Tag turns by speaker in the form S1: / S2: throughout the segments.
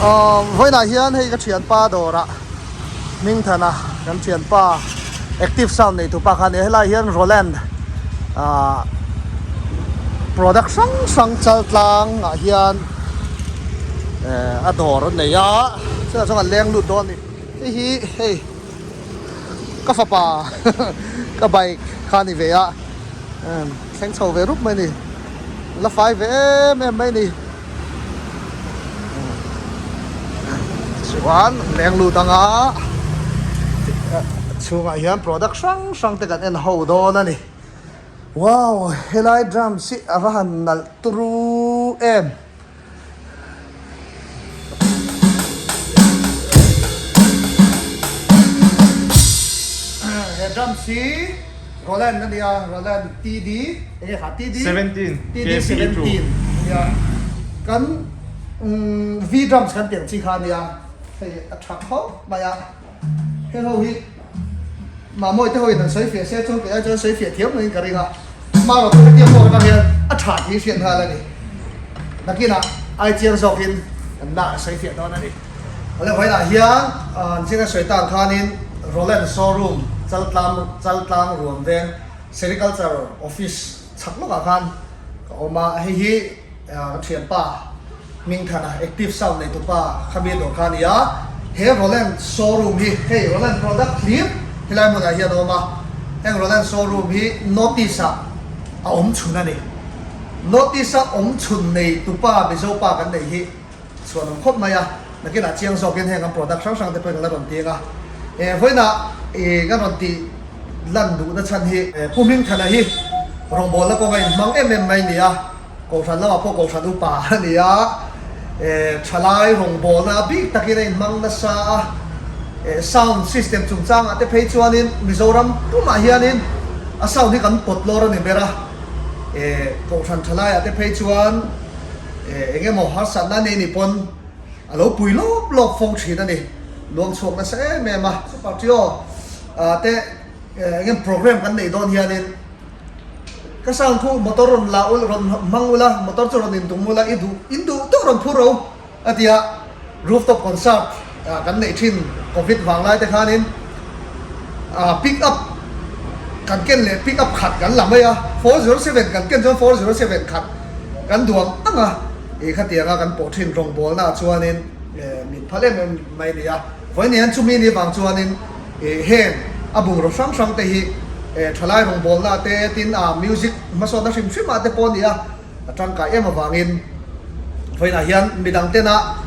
S1: Vawiinah hian hei ka thianpa dawrah Hmingthana kan thianpa active sound nei tupa kha a ni a, helaiah hian Roland ah product hrang hrang chal tlang ah hian eh a dawr a nei a chutah chuan an leng lut dawn a ni hei hi hei ka fapa ka bike kha a ni ve a thleng chho ve rup mai a ni la fai ve em em mai a ni. Chuan leng lut anga chhungah hian product hrang hrang te kan en ho dawn a ni. Wow helai drums hi a va han nalh turu em. He drums hi Roland a nia Roland TD enge kha TD
S2: 17
S1: TD 17 nia kan V drums kan tih ang chi kha a nia hei a tha khawp mai a heng ho hi mahmawi te ho in an sawi fiah se chuan kei ai chuan sawi fiah thiam lo in ka ring a hmarawh chu hetiang pawh atang hian a tha tih hriat nghal a ni nakinah ai chiang zawkin kan la sawi fiah dawn a ni. Awle vawiinah hian an chin a sawi tan khanin Roland Showroom Chaltlang Chaltlang Ruam Veng Sericulture Office chhak lawkah khan ka awm a, hei hi ka thianpa Hmingthana Active Sound neitupa khami dawr kha a ni a, he Roland Showroom hi hei Roland product hlir helai hmunah hian a awm a, heng Roland Showroom hi North East ah a awm chhun a ni. North East a awm chhun neitupa Mizopa kan neih hi Chhuan awm khawp mai a, nakinah chiang zawkin heng an product hrang hrang te pawhin ka la rawn ti ang a. Eh vawiinah ih ka rawn tih lan duhna chhan hi Pu Hmingthana hi rawngbawlna kawnga inhmang em em mai a ni a, Kohhran lamah pawh Kohhran upa a ni a, eh thalai rawngbawlna bik takin a inhmang nasa a, eh sound system chungchangah te phei chuanin Mizoram pumah hianin a sound hi kan pawt lawr a ni ber a, eh Kohhran thalaiah te phei chuan Eh eng emaw harsatna nei ni pawn a lo pui lawp lawp fo thin a ni. Luang chhuak nasa em em a. Super Trio te eng emaw program kan neih dawn hianin ka sound khu motor rawn la ula rawn hmang ula motor chu rawn intum ula i duh in duh deuh rawn phur ro a ti a. Rooftop concert kan neih thin covid vang lai te khanin pick up kan ken leh pick up khat kan la mai a 407 kan ken chuan 407 khat kan duang ang a ih khatianga kan pawh thin rawngbawlna ah chuanin min phal em em mai a ni a vawiin hian chumi ni vang chuanin ih heng a bungraw hrang hrang te hi thalai rawngbawlna te tin ah music hmasawnna hrim hrim ah te pawh a ni a. A tangkai em avangin vawiinah hian midang tena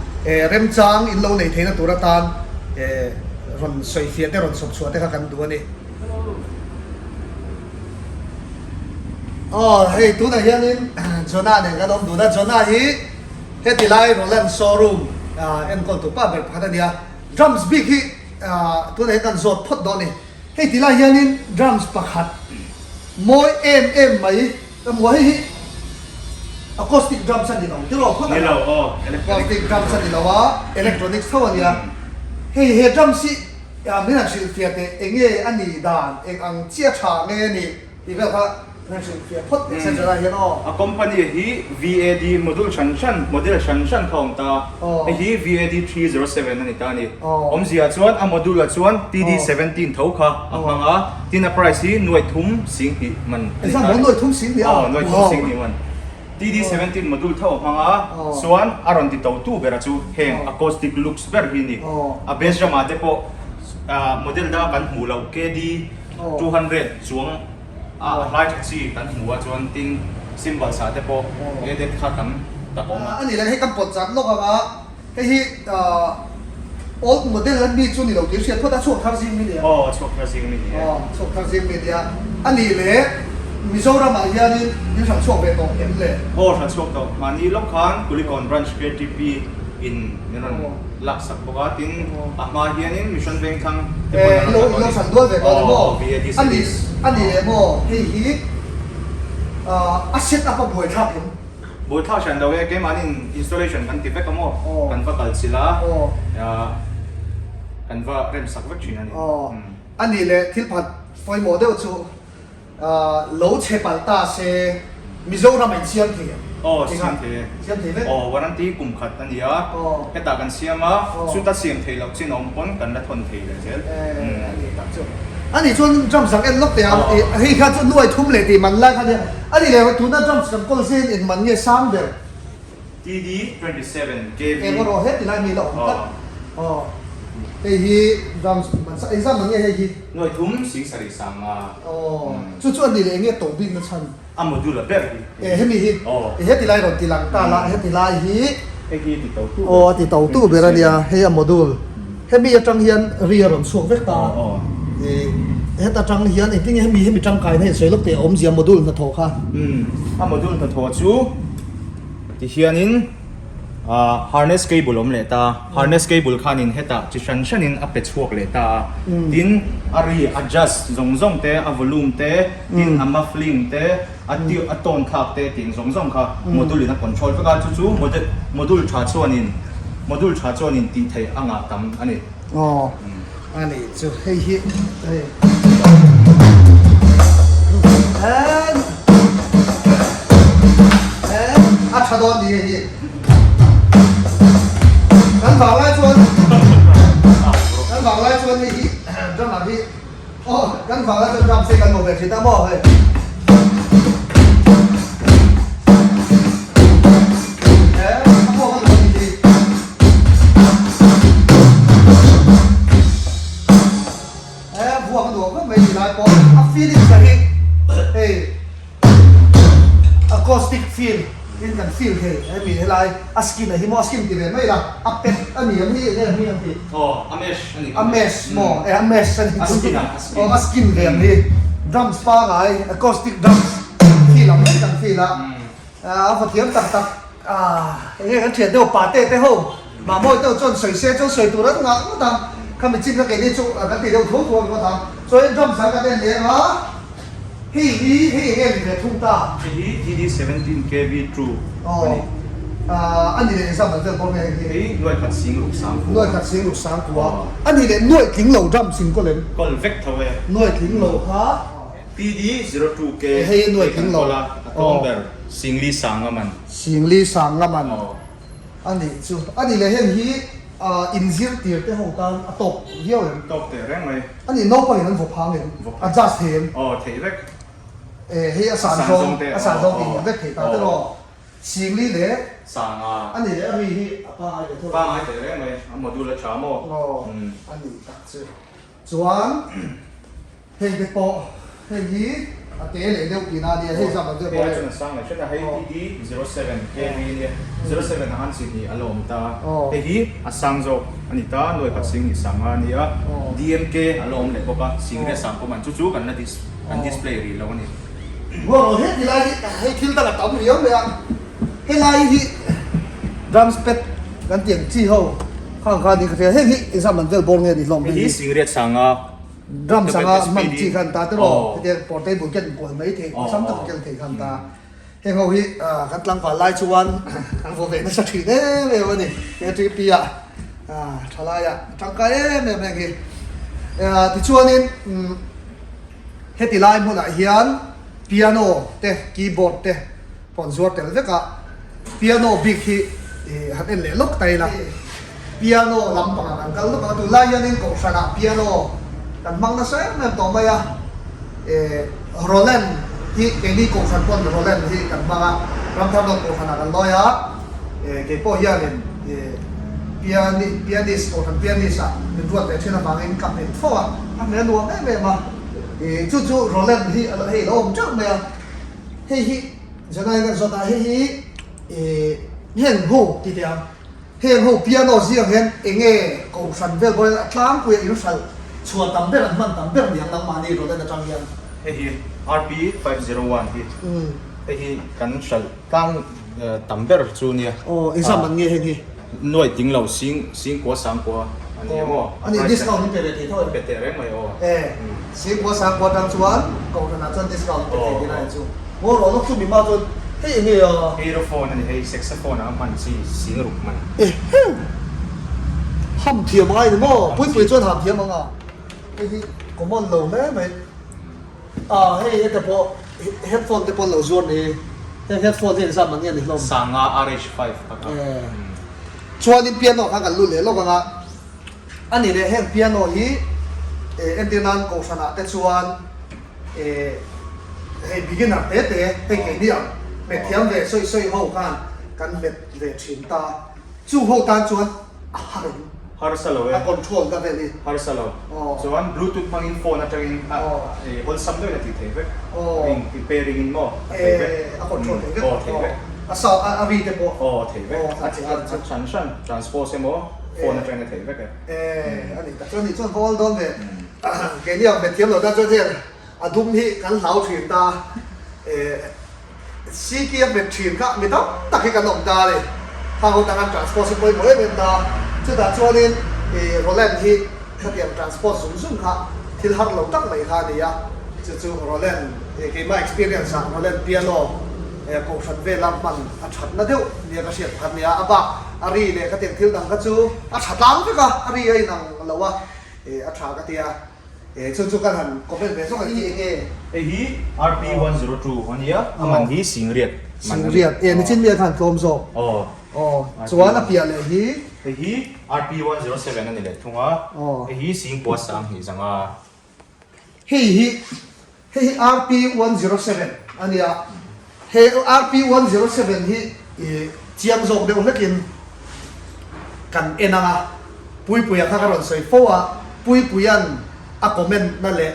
S1: remchang in lo nei theihna tur atan rawn sawifiah te rawn sawp chhuah te kha kan duh a ni. Aw hei tunah hianin Jonah nen kan awm dun a, Jonah hi heti lai Roland showroom enkawl tu pa ber pakhat a ni a, drums bik hi tunah hian kan zawt phawt dawn a ni. Hei ti lai hianin drums pakhat mawi em em mai ka hmu a, hei hi acoustic drums a ni lo tiraw phawt ang a, acoustic drums a ni lo a, electronics tho a nia. Hei he drums hi min han hrilhfiah teh eng nge a nih dan, eng ang chiah tha nge a nih tih vel kha Hmel hrilh fiah phawt teh se Jara hian aw.
S2: A company hi VAD module hran hran, model hran hran kha a awm ta. Hei hi VAD 307 a ni ta a ni. Awmzia chuan a module ah chuan TD 17 tho kha a hmang a, tin a price hi nuai thum sing hnih man a ni ta a ni.
S1: Nuai thum sing hnih a?
S2: Aw, nuai thum sing hnih man. TD 17 module tho a hmang a, chuan a rawn ti to tu ber a chu heng acoustic looks ber hi a ni. A bass drum ah te pawh model danga kan hmuh loh KD 200 chuang A hlai tha chi kan hmu a chuan tin cymbals ah te pawh added kha tam tak awm a.
S1: A nih leh hei kan pawt chat lawk ang a, hei hi old model a mi chu ni lo tih hriat phawt a, chhuak thar zing mi nia.
S2: Aw chhuak thar zing mi nia.
S1: Aw chhuak thar zing mi nia. A nih leh Mizoram ah hianin in hran chhuak ve tawh em le?
S2: Aw hran chhuak tawh. Mahni lawk khan Kulikawn branch KTP in min rawn lak sak bawk a, tin a hma hianin Mission Vengthlang
S1: te pawn an rawn la tawh a ni. Aw VAD series. A ni leh maw hei hi a set up a buaithlak em?
S2: Buaithlak hran lo e, keimahni installation kan ti vek a maw, kan va kal chilh a, kan va rem sak vek thin a ni.
S1: A ni leh thil phat pawimawh deuh chu Lo chhe palh ta se Mizoram in siam thei ang.
S2: Aw, siam thei e.
S1: Siam thei vek?
S2: Aw, warranty kum khat a ni a.
S1: Aw.
S2: Hetah kan siam a,
S1: Aw.
S2: chuta siam theih loh chin a awm pawn kan la thawn thei leh zel.
S1: Eh, a ni tak chu. A nih chuan drums ang en lawk teh ang. Aw. Hei kha chu nuai thum leh tih man lai kha nia. A nih leh tuna drums kan kawl zin in man nge sang ber?
S2: TD 27 KV.
S1: Eng erawh he tilai mi la awm tlat. Aw. Hei hi drums man sa engzam man nge hei hi?
S2: Nuai thum sing sarih sang a.
S1: Aw. Chu chu a ni leh eng nge to bik na chhan?
S2: A module a ber hi.
S1: E hemi hi.
S2: Aw.
S1: E heti lai rawn ti lang ta la heti lai hi.
S2: Hei hi ti to tu ber.
S1: Aw a ti to tu ber a nia hei a module. Hemi atang hian ri a rawn chhuak vek ta.
S2: Aw.
S1: E heta tang hian engtin nge hemi hemi tangkaina hi sawi lawk teh a awmzia module hnathawh kha.
S2: Umm a module hnathawh chu. Tihianin harness cable awm leh ta a, harness cable khanin hetah chi hran hranin a pe chhuak leh ta a, tin a ri adjust zawng zawng te, a volume te, tin a muffling te, a a tone thlak te tih zawng zawng kha module in a control vek a, chu chu model module tha chuanin module tha chuanin tih theih a ngah tam a ni.
S1: Aw a nih chu hei hi hei a tha dawn ni hei hi kan vang lai chuan kan vang lai chuan hei hi drum ah hi aw kan vang lai chuan drum se kan hmu ve thin a maw hei. Acoustic feel in kan feel thei hemi helai a skin a hi maw a skin ti ve mai la a pet a ni ang hi enge a hming ang tih
S2: aw a mesh a ni
S1: a mesh maw e a mesh a ni
S2: a skin a a skin
S1: aw a skin ve ang hi drums pangai acoustic drums feel ang mai kan feel a. A va thiam tak tak a, enge kan thian deuh pa te te ho Mahmawi deuh chuan sawi se chuan sawi tur an ngah ngawt ang, khami chin kha keini chu kan ti deuh tho tho ang ngawt ang. Chuan drums an kan en leng a, hei hi hei enge ni ve thung ta?
S2: Hei hi TD 17 KV true a ni.
S1: Aw, a ni leh exam an vel bawk nge hei hi?
S2: Hei nuai khat sing ruk sang kua.
S1: Nuai khat sing ruk sang kua. A ni leh nuai tling lo drums in kawl em?
S2: Kawl vek tho e.
S1: Nuai tling lo kha.
S2: PD zero two K
S1: Hei a nuai tling lo.
S2: A tlawm ber Singli Sanga man.
S1: Singli Sanga man a nih chu. A nih leh heng hi inzir tir te ho tan a tawk viau em?
S2: Tawk teh reng mai.
S1: A nih naupangin an vaw phang em? Adjust thei em?
S2: Aw theih vek.
S1: E hei a san zawng a san zawng tih vek thei ta te rawh. Singli leh
S2: Sanga.
S1: A nih leh a ri hi a pangai leh thawk.
S2: Pangai teh reng mai. A module a tha maw?
S1: Aw a nih tak chu. Chuan hei te pawh hei hi a te leh deuh tihna a nia, hei zam ang deuh pawh
S2: hei. Hei a chuan a sang leh hret a, hei TD 07 KV a nia, 07 ah khan chi hnih a la awm ta, hei hi a sang zawk a ni ta, nuai khat sing hnih sang a nia, DMK a la awm leh bawk a, sing riat sang pawh man chu chu kan la kan display rih lo a ni.
S1: Ruah he tilai hi hei thil dang a tam riau mai a, helai hi drums pad kan tih ang chi ho khang kha ni ka hria, heng hi exam an vel bawr nge ni hlawm
S2: hei hi singriat sanga
S1: drums anga hman chi khan ta te rawh hetiang portable ken kual mai thei awlsam tak ken thei khan ta heng ho hi kan tlangval lai chuan kan vaw ve nasa thin em em a ni KTP ah thalai ah tangkai em em heng hi tichuanin Heti lai hmunah hian piano te, keyboard te pawh an zuar tel vek a, piano bik hi han en leh lawk ta ila, piano lampangah kan kal lawk ang a, tunlai hianin kohhranah piano kan hmang nasa em em tawh mai a, Roland hi keini kohhran pawn Roland hi kan hmang a, Ramtharnawn kohhranah kan lawi a, keipawh hianin pianist kohhran pianist ah min ruat leh thin avangin ka hmet fo a, a hmel nuam em em a. Ih chu chu Roland hi hei a lo awm teuh mai a, hei hi Janai kan zawt a, hei hi ih heng ho ti teh ang, heng ho piano zingah hian eng nge kohhran vel pawh hian a tlangpui a inhralh chhuah tam ber an hman tam ber ni ang nangmahni Roland atang hian.
S2: Hei hi RP 501 hi hei hi kan hralh tlang tam ber chu nia.
S1: Aw exam an nge heng hi?
S2: Nuai ting lo sing singkua sangkua a ni em aw?
S1: A ni discount hi pe ve thei tho em?
S2: Pe teh reng mai aw.
S1: E singkua sangkua tang chuan kohhranah chuan discount pe thei tihna hi chu. Ngaw rawh lawk chu mi hma chuan hei enge a?
S2: Aerophone a ni hei saxophone a hman chi sing ruk hman.
S1: E heu! Ham thiam angai ni maw? Puipui chuan ham thiam ang a. Hei hi common lo hle mai. A hei heta pawh headphone te pawh an lo zuar ni. Heng headphone hi engzat man nge ni hlawm?
S2: Sanga RH5 kha kha.
S1: Chuanin piano kha kan lut leh lawk ang a, a ni leh heng piano hi entir nan kohhran ah te chuan hei beginner te te hei keini ang hmet thiam ve sawi sawi ho khan kan hmet ve thin ta, chu ho tan chuan A har em?
S2: Harsa lo e.
S1: A control ka vel hi.
S2: Harsa lo. Chuan bluetooth hmangin phone atangin a awlsam deuhin a tih theih vek. Ring pairing in maw a theih vek.
S1: A control theih vek.
S2: Aw theih vek.
S1: A sound a ri te pawh.
S2: Aw theih vek. A hran hran transpose emaw phone atangin a theih vek e.
S1: A nih tak chuan nih chuan va awl dawn ve. Keini ang bet thiam lo tan chuan heng a dum hi kan hlau thin ta. Siki a hmet thin kha mi tam tak hi kan awm ta a ni. Khang ho tang an transport hi pawimawh em em ta. Chutah chuanin ih Roland hi khatiang transport zung zung kha thil har lo tak mai kha a ni a. Chu chu Roland ih keimah experience ah Roland piano eh kohhran vela hman a thatna deuh nia ka hriat pakhat nia. A bak a ri leh khatiang thil dang kha chu a tha tlang vek a, a ri a inang lo a, ih a tha ka ti a. E chu chu kan han comment ve zawk a hi enge?
S2: Hei hi RP 102 a nia, a man hi Singriat
S1: man a ni. Singriat, e nichin mi a khan tlawm zawk.
S2: Aw.
S1: Aw, chuan a piah leh hi?
S2: Hei hi RP 107 a ni leh thung a, hei hi Singpua sang hnih zang a.
S1: Hei hi, hei hi RP 107 a nia, he RP 107 hi i chiang zawk deuh hlekin kan en ang a, Puipuia kha ka rawn sawi fo a, Puipuia'n a comment na leh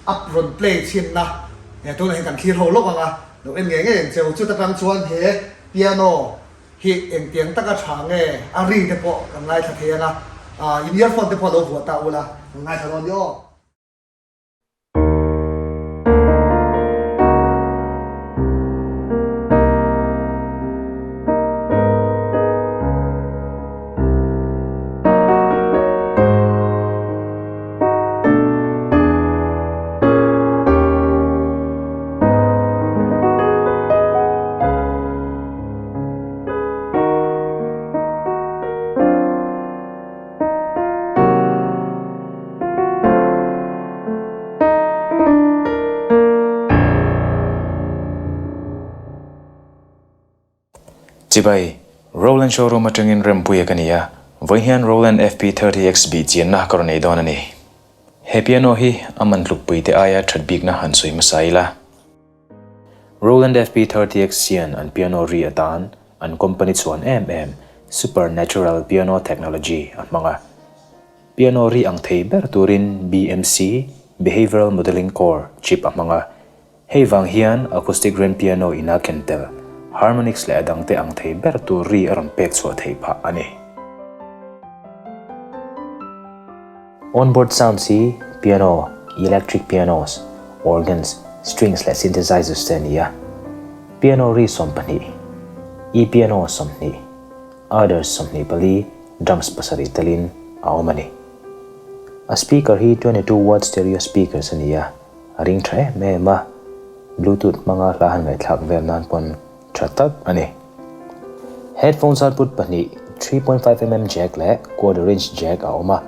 S1: a rawn play chhin na he tunah hian kan thlir ho lawk ang a, lo en ngei ngei ang cheu. Chuta tang chuan he piano hi engtiang taka tha nge a ri te pawh kan ngaithla thei ang a, in earphone te pawh lo vuah ta ula kan ngaithla dawn ni aw.
S3: Chibai, Roland showroom atangin Rempuia ka ni a, vawiin hian Roland FP30X bih chianna ka rawn ei dawn a ni. He piano hi a man tlukpui te aia that bikna han sawi hmasa ila. Roland FP30X hian an piano ri atan an company chhuan em em Supernatural Piano Technology a hmang a. Piano ri ang thei ber turin BMC, Behavioral Modeling Core, chip a hmang a. Hei vang hian acoustic grand piano ina ken tel, harmonics leh a dangte ang thei ber tur ri a rawn pek chhuah theih phah a ni. Onboard sounds hi piano, electric pianos, organs, strings leh synthesizers te a ni a. Piano ri 20, e-piano 20, others 24, drums pasarih telin a awm a ni. A speaker hi 22 watt stereo speakers a ni a, a ring tha em em a, bluetooth hmanga hla han ngaihthlak vel nan pawn tha tak a ni. Headphones output pahnih, 3.5 mm jack leh quarter inch jack a awm a,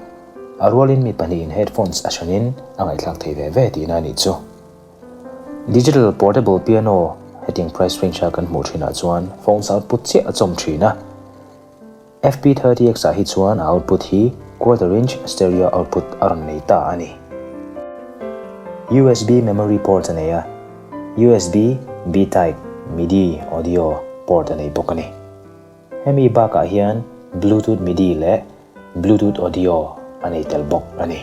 S3: a rualin mi pahnihin headphones a hranin a ngaihthlak thei ve ve tihna a nih chu. Digital portable piano hetiang price range a kan hmuh thinah chuan phones output chiah a chawm thin a. FP30X ah hi chuan a output hi quarter inch stereo output a rawn nei ta a ni. USB memory port a nei a, USB B-type midi audio port a nei bawk a ni. Hemi bakah hian Bluetooth midi leh Bluetooth audio a nei tel bawk a ni.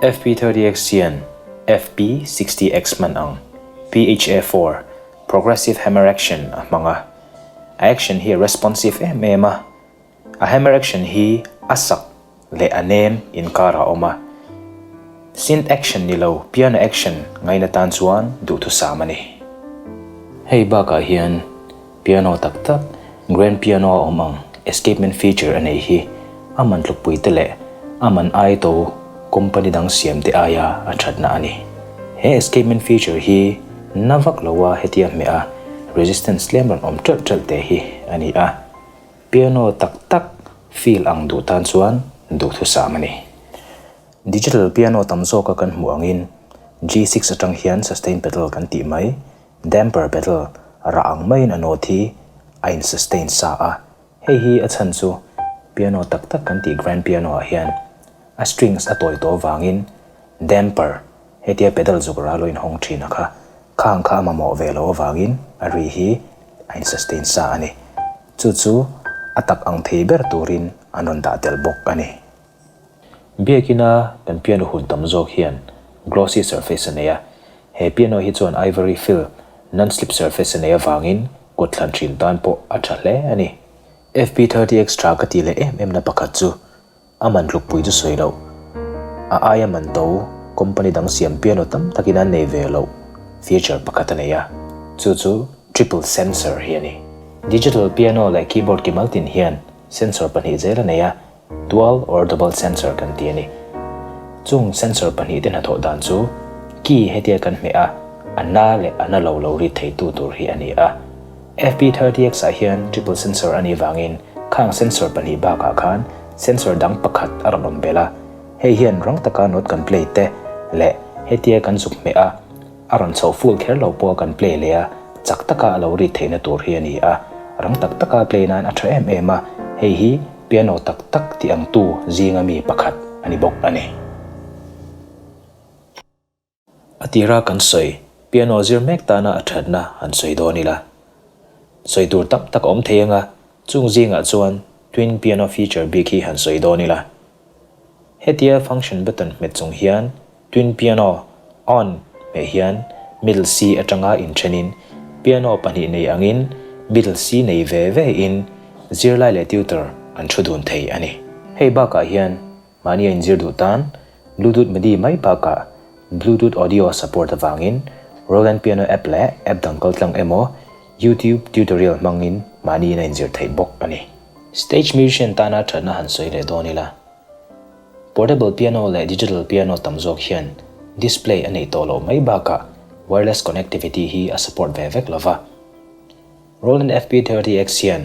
S3: FP30X hian FP60X hman ang PHA4 Progressive Hammer Action a hmang a. A action hi a responsive em em a, a hammer action hi a sak leh a nem inkar a awm a. Synth action ni lo piano action ngaina tan chuan duhthusam a ni. Hei bakah hian piano tak tak grand piano a awm ang escapement feature a nei hi a man tlukpui te leh a man ai to company dang siam te aia a thatna a ni. He escapement feature hi Na vak lo a hetia hmeh a resistance tlem rawn awm ṭelh ṭelh te hi a ni a, piano tak tak feel ang duh tan chuan duhthusam a ni. Digital piano tam zawka kan hmuh angin G6 aṭang hian sustain pedal kan tih mai. Damper pedal rah ang maiin a note hi a in sustain sa a, hei hi a chhan chu piano tak tak kan tih grand piano ah hian a strings a tawi tawh avangin damper hetia pedal zuk ral lo inhawng thin a kha khang kha a mamawh ve loh avangin a ri hi a in sustain sa a ni. Chu chu a tak ang thei ber turin an rawn dah tel bawk a ni. Biakina kan piano hun tam zawk hian glossy surface a nei a, he piano hi chuan ivory fill non-slip surface a nei avangin kut thlan thin tan pawh a tha hle a ni. FP30 Extra ka tih leh em em na pakhat chu a man tlukpui chu sawi loh, a aia man to company dang siam piano tam takin an nei ve loh feature pakhat a nei a, chu chu triple sensor hi a ni. Digital piano leh keyboard ki maltin hian sensor pahnih zel a nei a, Dual or double sensor kan ti a ni. Chung sensor pahnihte hnathawh dan chu key hetia kan hmeh a, a na leh a na lo lo rit theitu tur hi a ni a. FP30X ah hian triple sensor a nih vangin khang sensor pahnih bakah khan sensor dang pakhat a rawn awm belh a. Hei hian rang taka note kan play te leh hetia kan zuk hmeh a, A rawn chhoh full kher lo pawh kan play leh a, chak taka a lo rit theihna tur hi a ni a, rang tak taka play nan a tha em em a, hei hi piano tak tak tih ang tu zinga mi pakhat a ni bawk a ni. A tira kan sawi, piano zir mek tana a thatna han sawi dawn ila. Sawi tur tam tak a awm thei anga, chung zingah chuan twin piano feature bik hi han sawi dawn ila. Hetia function button hmet chung hian twin piano on hmeh hian middle C atanga inthenin piano pahnih nei angin middle C nei ve ve in zirlai leh tutor an thu dun thei a ni. Hei bakah hian mahni a inzir duh tan Bluetooth MIDI mai bakah Bluetooth audio support avangin Roland Piano app leh app dang kaltlang emaw YouTube tutorial hmangin mahni in a inzir theih bawk a ni. Stage musician tana thatna han sawi leh dawn ila. Portable piano leh digital piano tam zawk hian display a neih tawh loh mai bakah wireless connectivity hi a support ve vek lova. Roland FP30X hian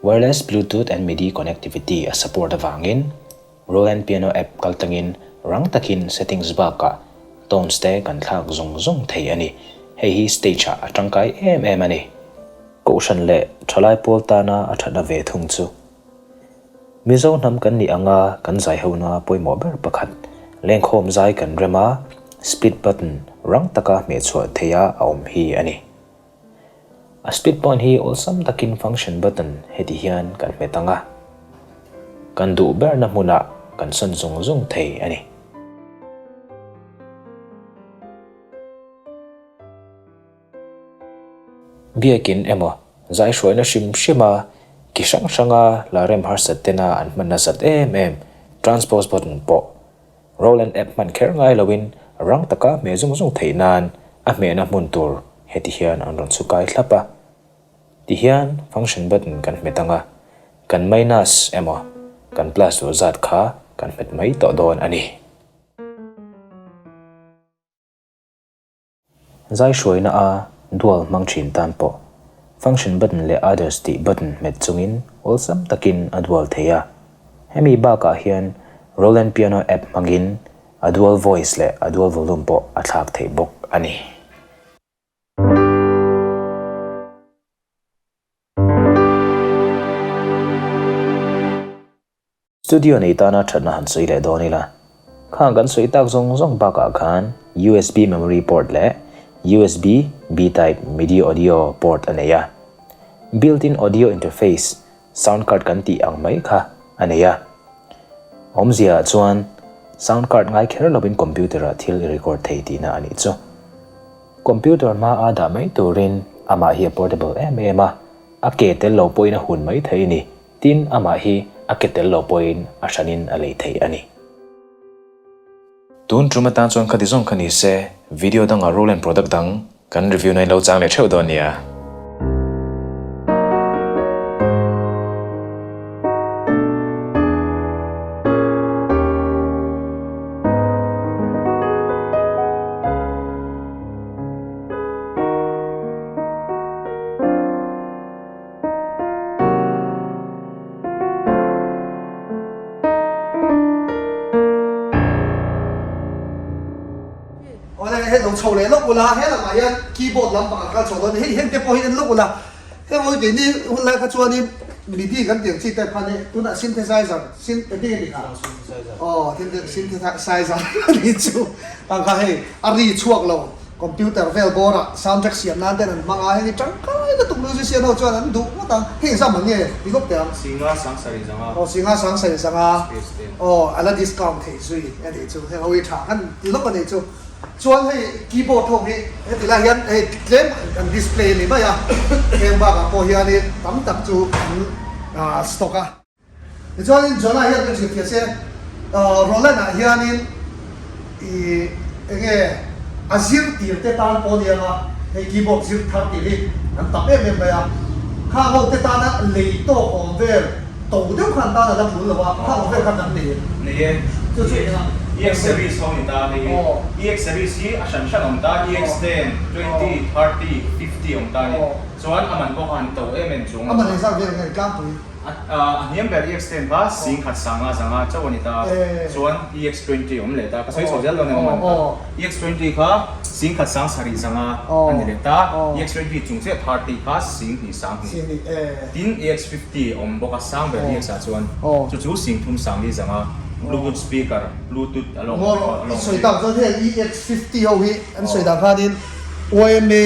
S3: wireless Bluetooth and MIDI connectivity a support avangin Roland Piano app kaltlangin rang takin settings bakah tones te kan thlak zung zung thei a ni. Hei hi stage ah a tangkai em em a ni. Kohhran leh thalai pawl tana a thatna ve thung chu Mizo hnam kan nih anga kan zaihona pawimawh ber pakhat lengkhawm zai kan rem a, split button rang taka hmehchhuah theiha a awm hi a ni. A split point hi awlsam takin function button heti hian kan hmet ang a, kan duh berna hmunah kan sawn zung zung thei a ni. Biakin emaw zai hruaina hrim hrima ki hrang hranga la rem harsat tena an hman nasat em em transpose button pawh Roland app hman kher ngai loin rang taka hmeh zung zung theih nan a hmehna hmun tur heti hian an rawn chhukai thlap a. Tihian function button kan hmet anga kan minus emaw kan plus duh zat kha kan hmet mai tawh dawn a ni. Zai hruaina a dual hmang thin tan pawh function button leh others tih button hmet chungin awlsam takin a dual thei a. Hemi bakah hian Roland Piano app hmangin a dual voice leh a dual volume pawh a thlak theih bawk a ni. Studio nei tana thatna han sawi leh dawn ila, khang kan sawi tak zawng zawng bakah khan USB memory port leh USB B-type MIDI audio port a nei a. Built-in audio interface, sound card kan tih ang mai kha a nei a. Awmzia ah chuan sound card ngai kher lovin computer-ah thil i record thei tihna a nih chu. Computer hma a dah mai turin amah hi a portable em em a, a ke tel lo pawhin a hun mai thei a ni. Tin, amah hi a ke tel lo pawhin a hranin a lei thei a ni. Tun tum atan chuan khati zawng kha ni se, video dangah Roland product dang kan review na in lo chang leh theuh dawn nia.
S1: Awle. hei lo chho leh lawk ula, he lamah hian keyboard lampang a kal chho dawn a ni, hei heng te pawh hi en lawk ula, heng ho hi keini hun lai kha chuanin midi kan tih ang chi type kha nia, tunah synthesizer, syn engtin nge tih kha? Aw synthesizer a nih chu, ang kha hei a ri chhuak lo. Computer vel bawrah sound track siam nan ten an hmang a, heng hi tangkai lutuk musician ho chuan an duh ngawt ang, heng exam ang nge ti lawk teh ang.
S2: Singa sang sarih zanga.
S1: Aw singa sang sarih zanga. Space ten. Aw a la discount thei zui a nih chu, heng ho hi tha khan ti lawk a nih chu. Chuan hei keyboard ho hi heti lai hian hei tlem an display a ni mai a, heng bakah pawh hianin tam tak chu an stock a. Tichuanin Jonah hian min hrilhfiah se, Roland-ah hianin i enge a zir tir te tan pawh nia nga, hei keyboard zir thar tih hi an tam em em mai a, khang ho te tana lei tawk awm vel to deuh khan tan a la tul lo a, khang awm vel khan an nei em?
S2: Nei e.
S1: Chu chu
S2: EX series ho ni ta hei hi. EX series hi a hran hran awm ta, EX ten, 20, 30, 50 awm ta a ni. Chuan a man pawh kha an to em em chung.
S1: A man engzat vel nge tlangpui?
S2: A hniam ber EX10 kha 10,000 sanga zanga chauh a ni ta a, chuan EX20 awm leh ta, ka sawi chho zel dawn emaw man ta, EX20 kha 10,000 sang sarih zanga a ni leh ta, EX20 chung chiah 30 kha 2,000 sang hnih, tin EX50 awm bawk a sang ber EX ah chuan chu chu 3,000 sang li zanga Bluetooth speaker, Bluetooth a lo
S1: awm. I sawi tak chuan heng EX50 ho hi an sawi dan khanin YMA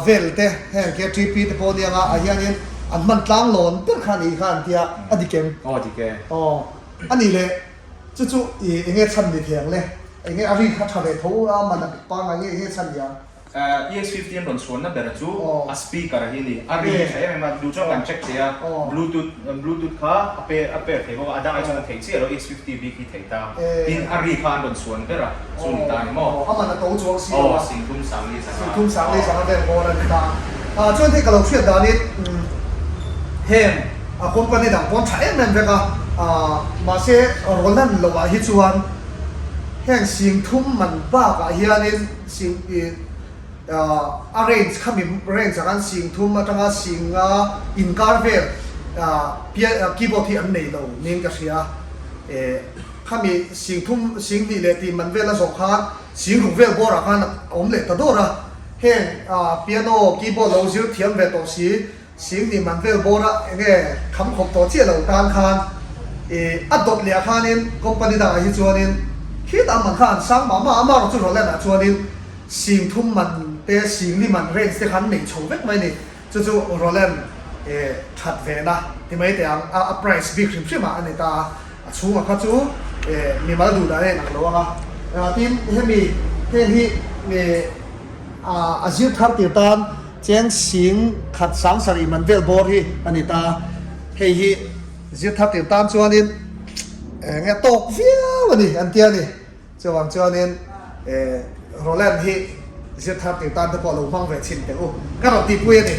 S1: Vel te heng khi TP te pawh nia nga ah hianin an hman tlang lawn ber kha ni kha an tia a dik em?
S2: Aw dik e.
S1: Aw a nih leh chu chu i enge chhan ni thei ang le? Enge a ri kha tha ve tho a man a pangngai nge enge chhan ni ang?
S2: EX50 an rawn chhuanna ber chu a speaker hi a ni. A ri tha em em a, duh chuan kan check thei a, bluetooth bluetooth kha a pe a pair thei bawk a, a dang ai chuan a theih chiah lo EX50 bik hi thei ta. Tin a ri kha an rawn chhuan ber a. Chu ni ta ni maw?
S1: Aw, a man a to chuang si lo a.
S2: Aw, 30 sang li zanga.
S1: 30 sang li zanga vel bawr a ni ta. Ah, chuan hei ka lo hriat danin heng a company dang pawh an tha em em vek a, ah, mahse Roland loh ah hi chuan heng 30 man bakah hianin sing ih ah a range khami range ah khan 30 atanga singa inkar vel ah keyboard hi an nei lo niin ka hria eh. Khami 30 singhnih leh tih man vel a zawh khan 60 vel bawrah khan a awm leh ta dawr a. Heng piano, keyboard lo zir thiam ve tawh si, 20 man vel bawra enge kham khawp tawh chiah lo tan khan ih a dawt leh ah khanin company dangah hi chuanin khitah man kha an sang mah mah a, amaherawh chu Roland ah chuanin 30 man te 40 man range te kha an nei chho vek mai a ni. Chu chu Roland eh that ve na ti mai teh ang a, a price bik hrim hrim ah a ni ta a, a chhungah kha chu eh mimal duh dan a inang lo ang a, tin hemi heng hi eh a zir thar tir tan cheng 10,000 sang sarih man vel bawr hi a ni ta a, hei hi zir thar tir tan chuanin eng nge tawk viau a ni an tia a ni. Chuvang chuanin Roland hi zir thar tir tan te pawh lo hmang ve chhin teh u. Ka rawn tihpui a ni.